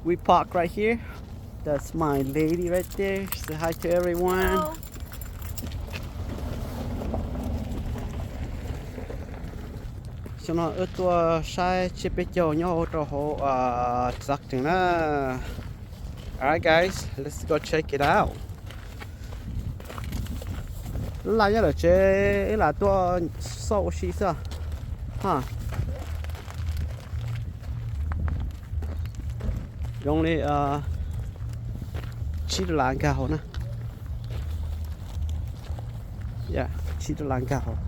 We park right here. That's my lady right there. Say hi to everyone. Xyoo no wb tuaj saib tsiab peb caug nyob rau hauv Stockton na. Alright guys, let's go check it out. Laj nyob lawm tsev, ib lam tuaj xauj ua si xwb. Ha. Zoo li tsib dollar nkag hauv na. Yeah, tsib dollar nkag hauv.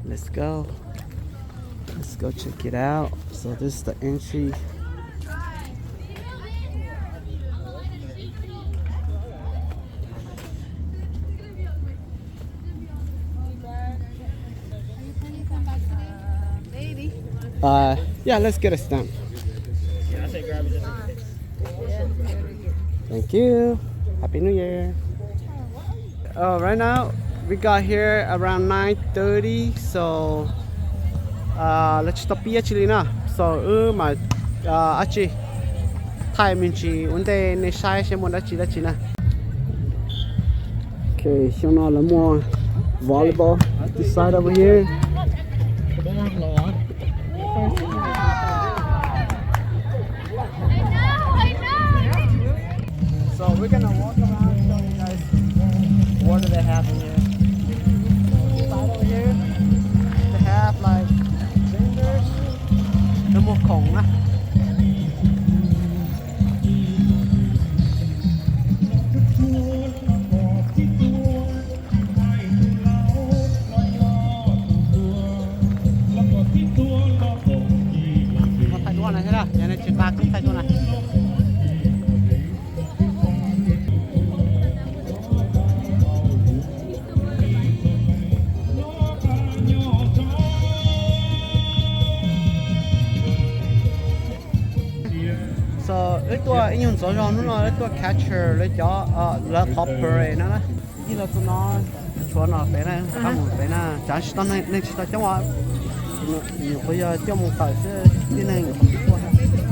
Let's go. Let's go check it out. So this is the entry. Uh, yeah, let's get a stamp. Thank you. Happy New Year. Uh, right now, we got here around nine thirty, so uh, lawv tsis tau pib dab tsi li na. So wb mas uh, dab tsi thaij me ntsis ua ntej nej saib seb muaj dab tsi dab tsi na. Okay, xyoo no lawv muaj volleyball this side over here. So we're gonna walk around, show you guys what do they have in here. Right over here, they have like vendors. Lawv muag khoom na. Thaij duab no thiab, yog nej tsis nqa kuv thaij duab na. So wb tuaj ib nyuag ntxov zog hnub no wb tuaj capture lawv cov, lawv qhov parade no na. Ib los txog no, tshuav no pem na, qab mus pem na, tsam tsis tau neeg, neeg tsis tau coob os. Nyuam qhuav yog cuaj moos tawm xwb, tib neeg nyuam qhuav pib tuaj.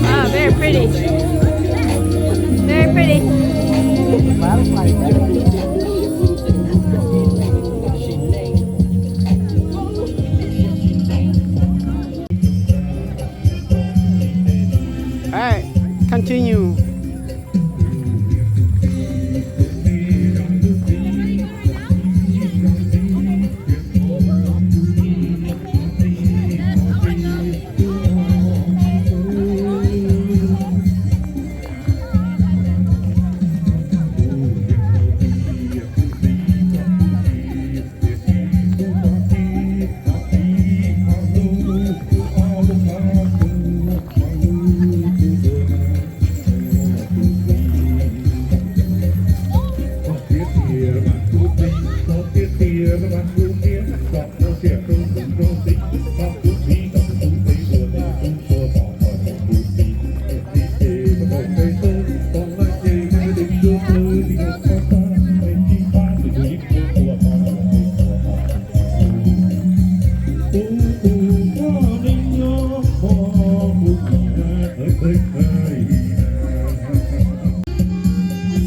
Wow, very pretty. Very pretty. All right, continue.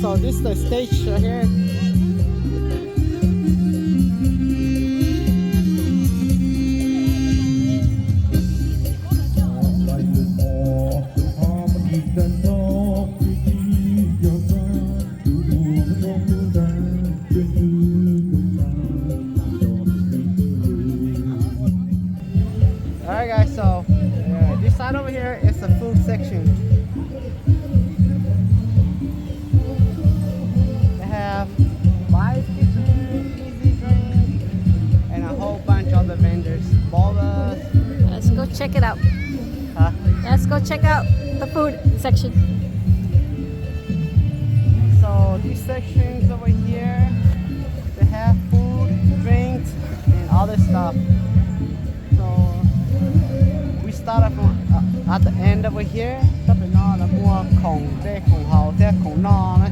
So this is the stage right here. Check out the food section. So these sections over here, they have food, drinks, and other stuff. So we start from uh, at the end over here. Tab pem no lawv muag khoom tej khoom haus thiab khoom noj na.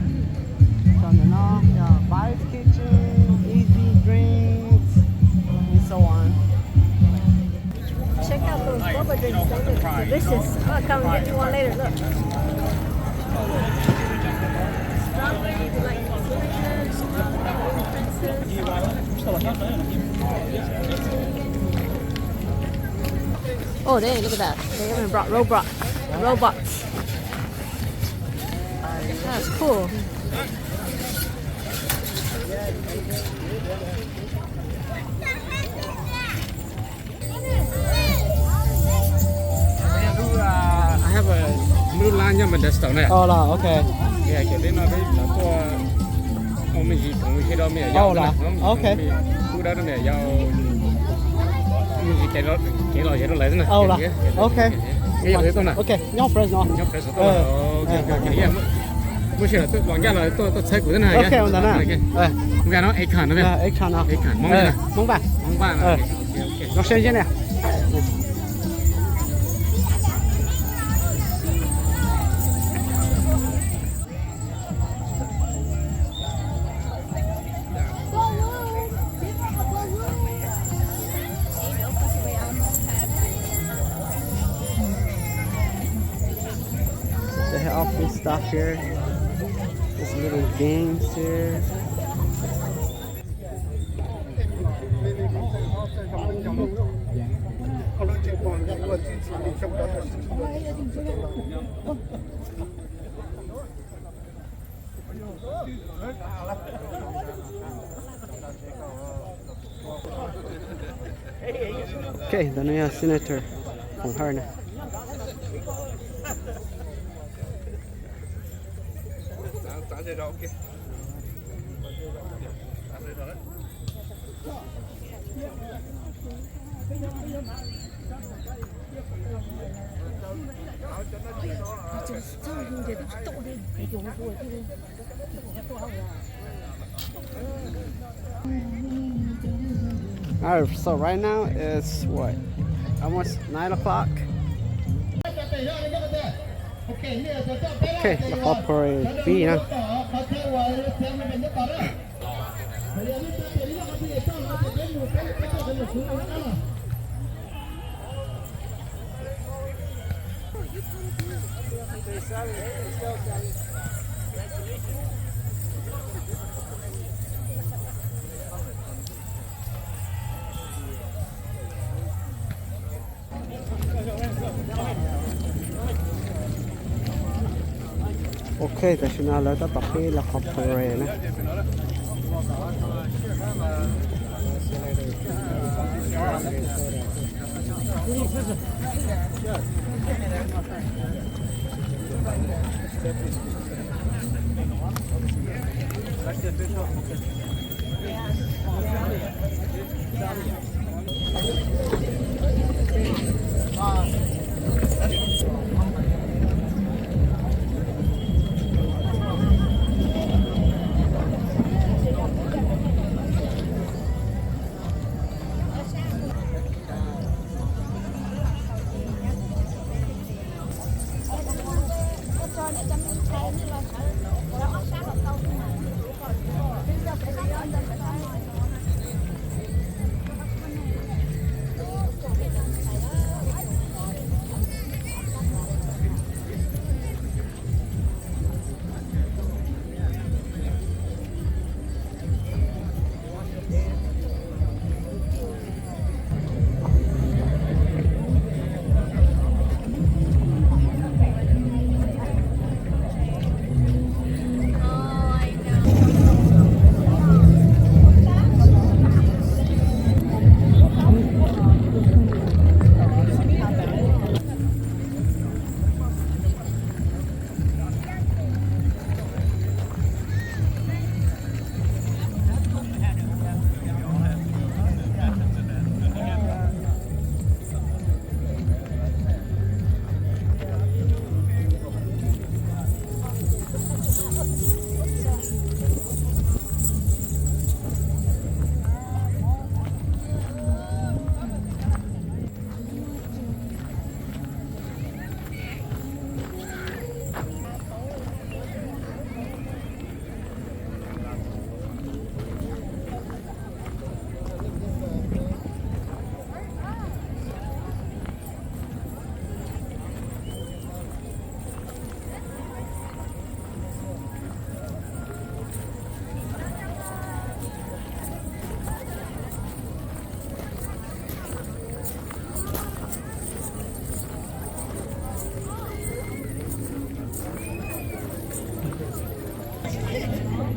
So ntawm no yog Vibes Kitchen, easy drinks, and so on. Check out those boba drinks. They look delicious. I'll come get you one later. Look. Strawberry, they like delicious. Oh, dang, look at that. They even brought robot, robots. That's cool. Mlub lab nyob Modesto na. Ov los, ok. Ces li no peb los tuaj ua me ntsis khoom sib rau me nyuam yaus. Ov los, ok. Ub dawb no me nyuam yaus, me ntsis kev los yog rau lawv xwb na. Ov los, ok. Nyob Fresno. Nyob Fresno tuaj. Muaj sij hawm los nkaj los tuaj txhawb kuv xwb na. Ok, ua ntawd na. Nkaj no Akon no. Akon, Hmoob Vaj. Hmoob Vaj. Zoo siab ne. They have all free stuff here. There's little games here. Ok, ntawm no yog Senator Foom Hawj na. Alright, so right now it's what? Almost nine o'clock. Okay, los qhov parade pib na. Ok, tam sim no lawv tab tom pib los qhov parade na.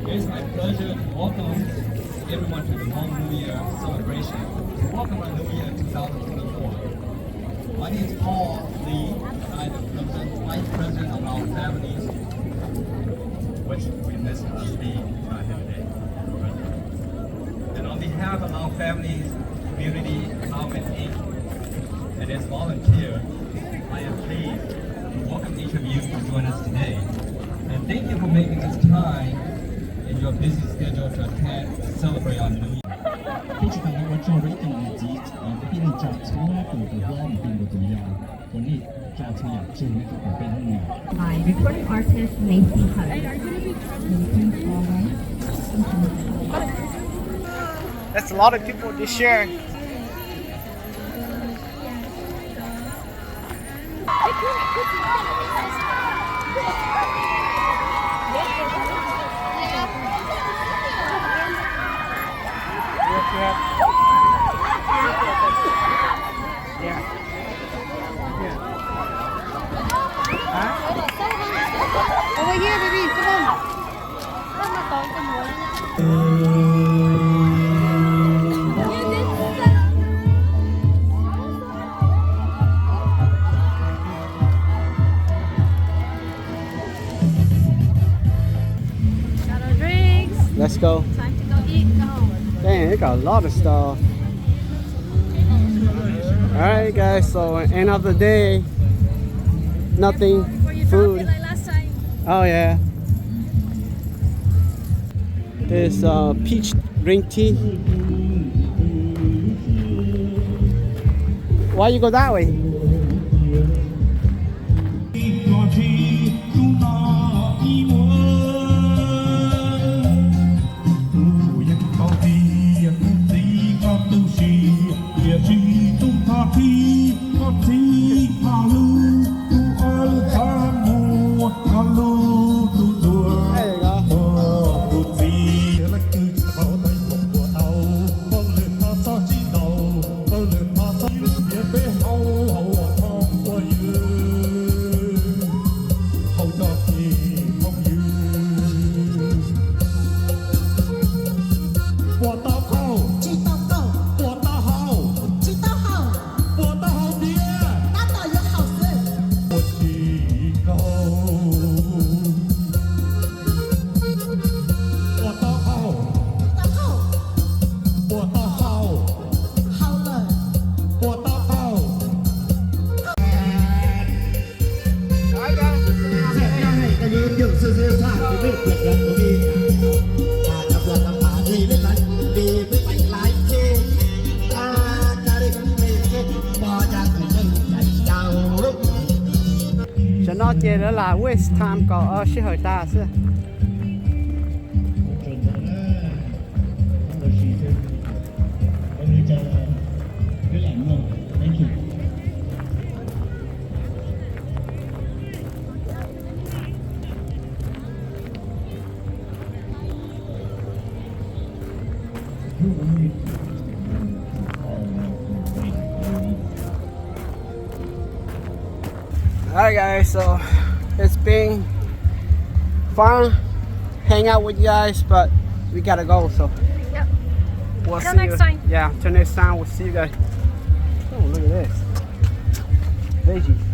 It's my pleasure to welcome everyone to the Hmong New Year celebration. To welcome our New Year two thousand twenty-four. My name is Paul Lee, and I'm the Vice President of our families, which we miss her being not here today. And on behalf of our families, community, empowerment, and its volunteer, I am pleased to welcome each of you to join us today. And thank you for making this time in your busy schedule to attend and celebrate our New Year. Phim tswv tau ua tsaug rau ib tsoom niam txiv kwv tij neej tsa txhua tus uas tau nrog peb ua tus yam uas nej tso txhua yam tseg nej tuaj koom peb hnub no. My recording artist Macy Hutton. That's a lot of people to share. Over here, baby. Come on. Got our drinks. Let's go. Time to go eat, go home. Dang, they got a lot of stuff. All right, guys, so end of the day, nothing, food. Like last time. Oh, yeah. This uh, peach green tea. Why you go that way? Puas tau qaug? Tsis tau qaug. Puas tau haus? Tsis tau haus. Puas tau haus tiag? Tab tom yuav haus xwb. Puas tsis qaug? Puas tau qaug? Tau qaug. Puas tau haus? Haus lawm. Puas tau qaug? Tam no ces lawv lam waste time kom sij hawm tas xwb. Alright, guys, so it's been fun hang out with you guys, but we gotta go, so. Yep. We'll see you. Till next time. Yeah, till next time, we'll see you guys. Oh, look at this. Veggies.